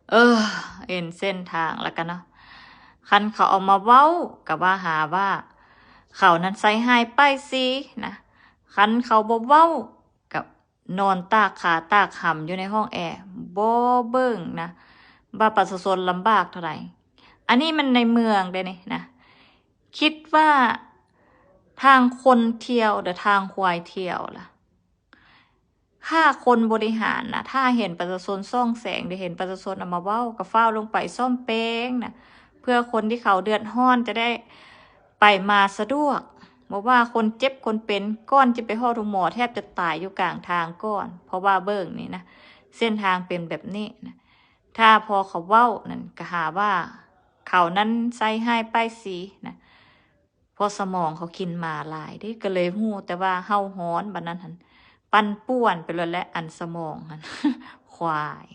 ເອີ ເຫັນເສັ້ນທາງແລ້ວກະເນາະ ຄັນເຂົາເອົາມາເວົ້າກະວ່າຫາວ່າເຂົານັ້ນໃສ່ຮ້າຍປ້າຍສີນະ ຄັນເຂົາບໍ່ເວົ້າກະນອນຕາກຂາຕາກຫຳຢູ່ໃນຫ້ອງແອ ບໍ່ເບິ່ງນະ ວ່າປະຊາຊົນລຳບາກເທົ່າໃດ. ອັນນີ້ມັນໃນເມືອງເດ້ນີ້ນະ ຄິດວ່າທາງຄົນທ່ຽວ ຫຼື ທາງຄວາຍທ່ຽວລະ? ຖ້າຄົນບໍລິຫານນະ ຖ້າເຫັນປະຊາຊົນສ່ອງແສງ ຫຼື ເຫັນປະຊາຊົນເອົາມາເວົ້າ ກະຟ້າວລົງໄປສ້ອມແປງນະ ເພື່ອຄົນທີ່ເຂົາເດືອດຮ້ອນຈະໄດ້ໄປມາສະດວກ. ບໍ່ວ່າຄົນເຈັບຄົນເປັນ ກ່ອນຈະໄປຮອດໂຮງໝໍ ແທບຈະຕາຍຢູ່ກາງທາງກ່ອນ ເພາະວ່າເບິ່ງນີ້ນະ ເສັ້ນທາງເປັນແບບນີ້ນະ. ຖ້າພໍເຂົາເວົ້ານັ້ນກະຫາວ່າເຂົານັ້ນໃສ່ຮ້າຍປ້າຍສີນະ ເພາະສະໝອງເຂົາກິນໝາຫຼາຍເດ້ ກະເລີຍຮູ້ແຕ່ວ່າເຫົ່າຮ້ອນ ບາດນັ້ນຫັ້ນປັ່ນປ່ວນໄປໂລດແຫຼະ ອັນສະໝອງຫັ້ນ ຄວາຍ.